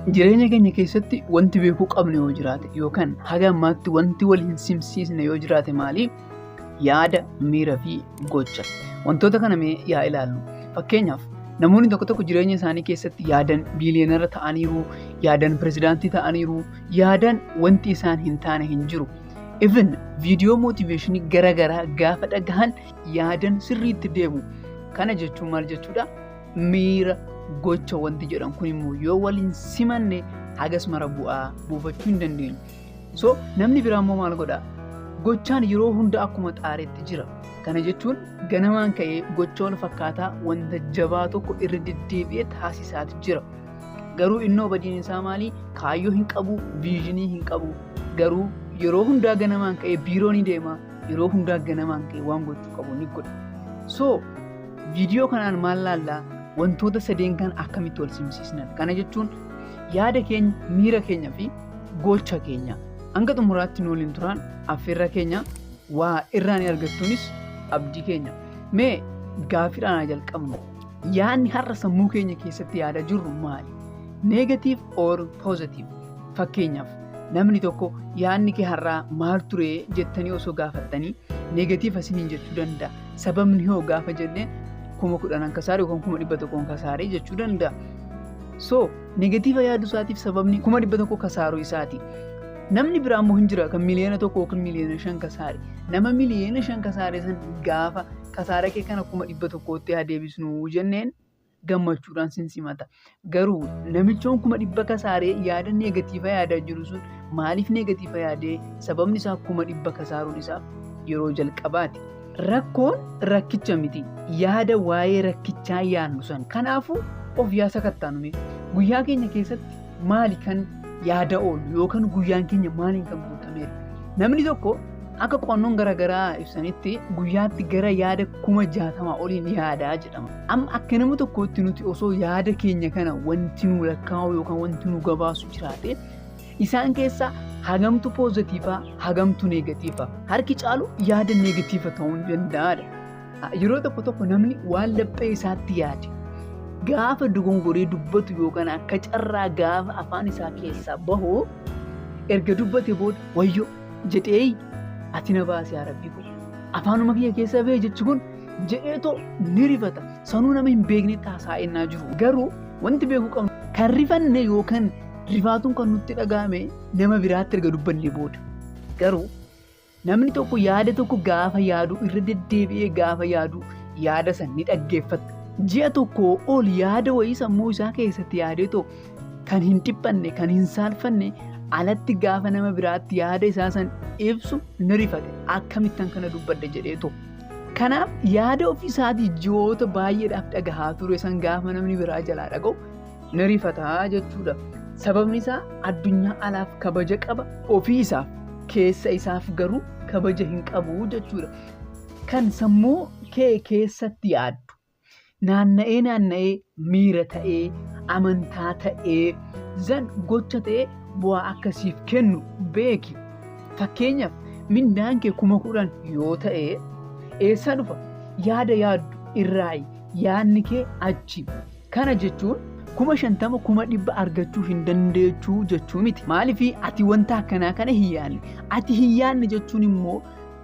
Jireenya keenya keessatti wanti beekuu qabnu yoo jiraate yookaan haga ammaatti wanti wal hin simsiisne yoo jiraate maali? Yaada, miira fi gocha. Wantoota kana mee yaa ilaallu. Fakkeenyaaf, namoonni tokko tokko jireenya isaanii keessatti yaadan biiliyoonara ta'aniiru, yaadan pirezidaantii ta'aniiru, yaadan wanti isaan hin taane hin jiru. Even viidiyoo motivationii gara garaa gaafa dhagahan yaadan sirriitti deemu. Kana jechuun maal jechuudha? Miira, gocha wanti jedhan kun immoo yoo wal hin simanne hagas mara bu'aa buufachuu hin dandeenyu. So namni biraa immoo maal godhaa? Gochaan yeroo hunda akkuma xaaretti jira. Kana jechuun ganamaan ka'ee gocha wal fakkaataa wanta jabaa tokko irra deddeebi'ee taasisaati jira. Garuu innoo badiin isaa maali? Kaayyoo hin qabu, visionii hin qabu. Garuu yeroo hundaa ganamaan ka'ee biiroo ni deema. Yeroo hundaa ganamaan ka'ee waan gochuu qabu ni godha. So viidiyoo kanaan maal laallaa? Wantoota sadeen kan akkamitti wal simsiisnan? Kana jechuun yaada keenya, miira keenya fi gocha keenya. Hanga xumuraatti nu waliin turaan affeerra keenya, waa irraa ni argattuunis abdii keenya. Mee gaaffiidhaan haa jalqabnu. Yaadni har'a sammuu keenya keessatti yaadaa jirru maali? Negative or positive? Fakkeenyaaf, namni tokko yaadni kee har'aa maal ture jettanii osoo gaafattanii negative isiniin jechuu danda'a. Sababni hoo gaafa jennee 10,000 kasaare yookaan 100,000 kasaare jechuu danda'a. So negative yaaduu isaatiif sababni 100,000 kasaaruu isaati. Namni biraa immoo hin jira kan 1 miliyoona yookiin 5 miliyoona kasaare. Nama 5 miliyoona kasaare san gaafa kasaara kee kana 100,000tti haa deebisnu jenneen gammachuudhaan sin simata. Garuu namichoon 100,000 kasaaree yaada negative yaadaa jiru sun maaliif negative yaadee? Sababni isaa 100,000 kasaaruun isaa yeroo jalqabaati. Rakkoon rakkicha miti. Yaada waa'ee rakkichaa yaadnu san. Kanaafuu of yaa sakattaanume. Guyyaa keenya keessatti maali kan yaada oolu yookaan guyyaan keenya maaliin kan guutameera? Namni tokko akka qo'annoon garaagaraa ibsanitti guyyaatti gara yaada 60,000 oliin yaadaa jedhama. Amma akka nama tokkootti nuti osoo yaada keenya kana wanti nu lakkaa'u yookaan wanti nu gabaasu jiraate, isaan keessaa hagamtu positive, hagamtu negative? Harki caalu yaada negative ta'uu hin danda'aadha. Yeroo tokko tokko namni waan laphee isaatti yaade gaafa dogongoree dubbatu yookaan akka carraa gaafa afaan isaa keessaa bahu, erga dubbate booda "Wayyoo" jedhee, "Ati na baasi yaa Rabbii koo, afaanuma kiyya keessa ba'e jechi kun" jedheetoo ni rifata. Sanuu nama hin beekne taasa'ennaa jiru. Garuu wanti beekuu qabnu, kan rifanne yookaan rifaatuun kan nutti dhaga'ame nama biraatti erga dubbanne booda. Garuu namni tokko yaada tokko gaafa yaadu, irra deddeebi'ee gaafa yaadu, yaada san ni dhaggeeffata. Ji'a tokko ol yaada wayii sammuu isaa keessatti yaadeetoo kan hin dhiphanne, kan hin saalfanne, alatti gaafa nama biraatti yaada isaa san ibsu ni rifate, "Akkamittan kana dubbadde?" jedheetoo. Kanaaf yaada ofii isaatii ji'oota baay'eedhaaf dhagahaa ture san gaafa namni biraa jalaa dhaga'u ni rifataa jechuudha. Sababni isaa addunyaa alaaf kabaja qaba, ofii isaaf keessa isaaf garuu kabaja hin qabu jechuudha. Kan sammuu kee keessatti yaaddu naanna'ee naanna'ee miira ta'ee, amantaa ta'ee, zan gocha ta'ee bu'aa akkasiif kennu beeki. Fakkeenyaaf, mindaan kee 10,000 yoo ta'e eessaa dhufa? Yaada yaaddu irraayi, yaadni kee achi. Kana jechuun 50,000, 100,000 argachuu hin dandeechuu jechuu miti. Maaliif? Ati wanta akkanaa kana hin yaadne. Ati hin yaadne jechuun immoo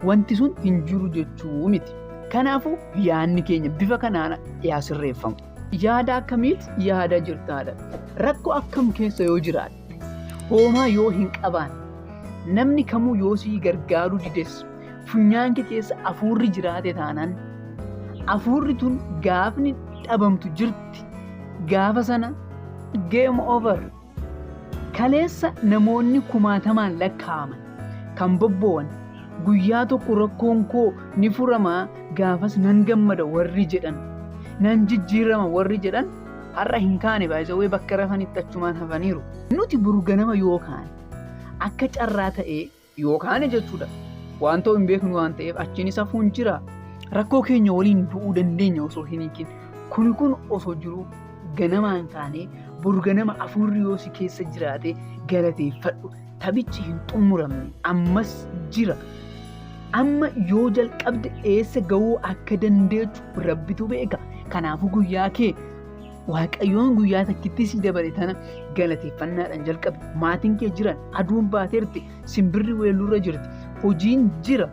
wanti sun hin jiru jechuu miti. Kanaafuu yaadni keenya bifa kanaan yaa sirreeffamu. Yaada akkamiit yaada jirtaadha? Rakkoo akkam keessa yoo jiraatte, hoomaa yoo hin qabaanne, namni kamuu yoo si gargaaruu dides, funyaan kee keessa hafuurri jiraate taanaan, hafuurri tun gaafni dhabamtu jirti. Gaafa sana game over. Kaleessa namoonni kumaatamaan lakkaa'aman kan bobboo'an, "Guyyaa tokko rakkoon koo ni furamaa, gaafas nan gammada" warri jedhan, "Nan jijjiirama" warri jedhan, har'a hin kaane. Baay'isawwee bakka rafanitti achumaan hafaniiru. Nuti boru ganama yookaan akka carraa ta'ee yookaan jechuudha. Waan ta'u hin beeknu waan ta'eef achiinis hafuun jira. Rakkoo keenya waliin du'uu dandeenya osoo hin hiikin. Kuni kun osoo jiru ganamaan kaanee boru ganama hafuurri yoo si keessa jiraate galateeffadhu. Taphichi hin xumuramne, ammas jira. Amma yoo jalqabde eessa gahuu akka dandeechu Rabbitu beeka. Kanaafuu guyyaa kee Waaqayyoon guyyaa takkitti si dabale tana galateeffannaadhaan jalqabe. Maatiin kee jiran, aduun baateerti, simbirri weelluurra jirti, hojiin jira.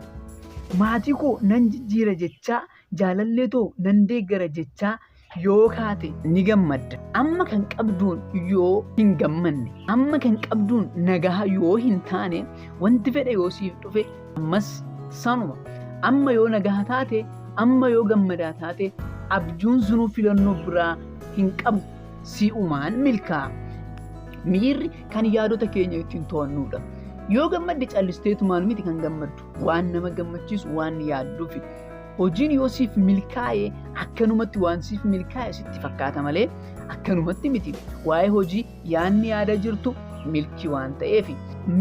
Maatii koo nan jijjiira jechaa, jaalallee too nan deeggara jechaa yoo kaate ni gammadda. Amma kan qabduun yoo hin gammanne, amma kan qabduun nagaa yoo hin taane, wanti fedhe yoo siif dhufe ammas sanuma. Amma yoo nagaa taate, amma yoo gammadaa taate, abjuun sunuu filannoo biraa hin qabu. Si'umaan milkaa'a. Miirri kan yaadota keenya ittiin to'annudha. Yoo gammadde callisteetumaan miti kan gammaddu. Waan nama gammachiisu waan yaadduufi. Hojiin yoo siif milkaa'e akkanumatti waan siif milkaa'e sitti fakkaata malee akkanumatti miti. Waa'ee hojii yaadni yaada jirtu milkii waan ta'eef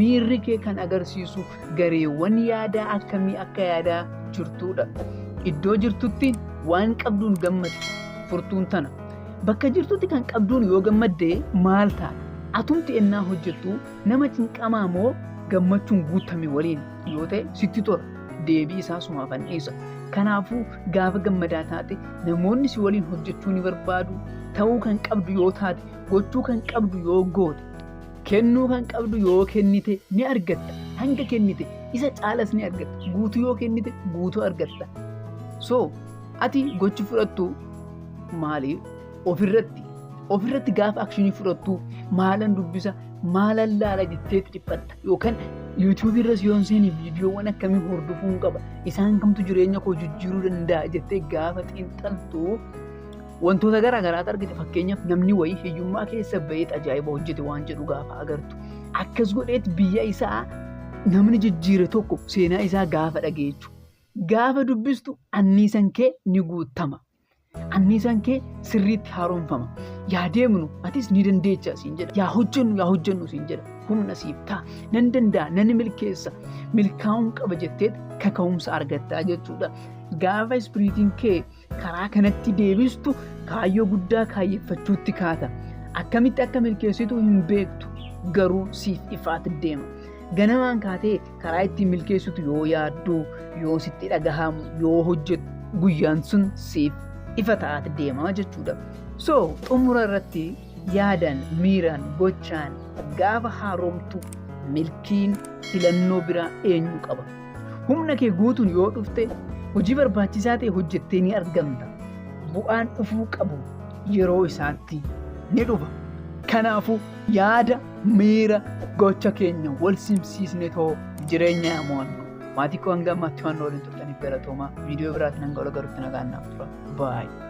miirri kee kan agarsiisu gareewwan yaadaa akkamii akka yaadaa jirtudha. Iddoo jirtutti waan qabduun gammadi furtuun tana. Bakka jirtutti kan qabduun yoo gammadde maal taata? Atumti ennaa hojjettu nama cinqamaa moo gammachuun guutame waliin yoo ta'e sitti tola. Deebii isaa sumaafan dhiisa. Kanaafuu gaafa gammadaa taate namoonni si waliin hojjechuu ni barbaadu. Ta'uu kan qabdu yoo taate, gochuu kan qabdu yoo goote, kennuu kan qabdu yoo kennite ni argatta. Hanga kennite isa caalas ni argatta. Guutuu yoo kennite guutuu argatta. So ati gochi fudhattu maali? Ofirratti ofirratti gaafa akshinii fudhattu maalan dubbisa maalan laala jetteetti dhiphatta yookaan yuutuubii irras yoon seeni viidiyoowwan akkamii hordofuun qaba isaan kamtu jireenya koo jijjiiruu danda'a jettee gaafa xiinxaltu wantoota garaa garaatu argite. Fakkeenyaaf namni wayii hiyyummaa keessa ba'eet ajaa'iba hojjete waan jedhu gaafa agartu akkas godheet biyya isaa namni jijjiire tokko seenaa isaa gaafa dhageechu gaafa dubbistu anniisan kee ni guutama. Anniisaan kee sirriitti haaromfama. Yaa deemnu atis ni dandeecha siin jedha. Yaa hojjennu yaa hojjennu siin jedha. Humna siif ta'a. Nan danda'a nan milkeessa. Milkaa'uun qaba jetteet kaka'umsa argattaa jechuudha. Gaafa ispiriitiin kee karaa kanatti deebistu kaayyoo guddaa kaayyeffachuutti kaata. Akkamitti akka milkeessitu hin beektu garuu siif ifaatti deema. Ganamaan kaatee karaa ittiin milkeessitu yoo yaaddu, yoo sitti dhagahamu, yoo hojjettu guyyaan sun siif ifa ta'aati deema jechuudha. So xumura irratti yaadan, miiraan, gochaan gaafa haaromtu milkiin filannoo biraa eenyu qaba? Humna kee guutuun yoo dhufte hojii barbaachisaa ta'e hojjettee ni argamta. Bu'aan dhufuu qabu yeroo isaatti ni dhufa. Kanaafuu yaada, miira, gocha keenya wal simsiisne too jireenya yaa mo'annu. Maatii koo hanga ammaatti waan waliin turtaniif galatoomaa. Viidiyoo biraatiin hanga wal agarrutti nagaan naaf tura. Baay'ee.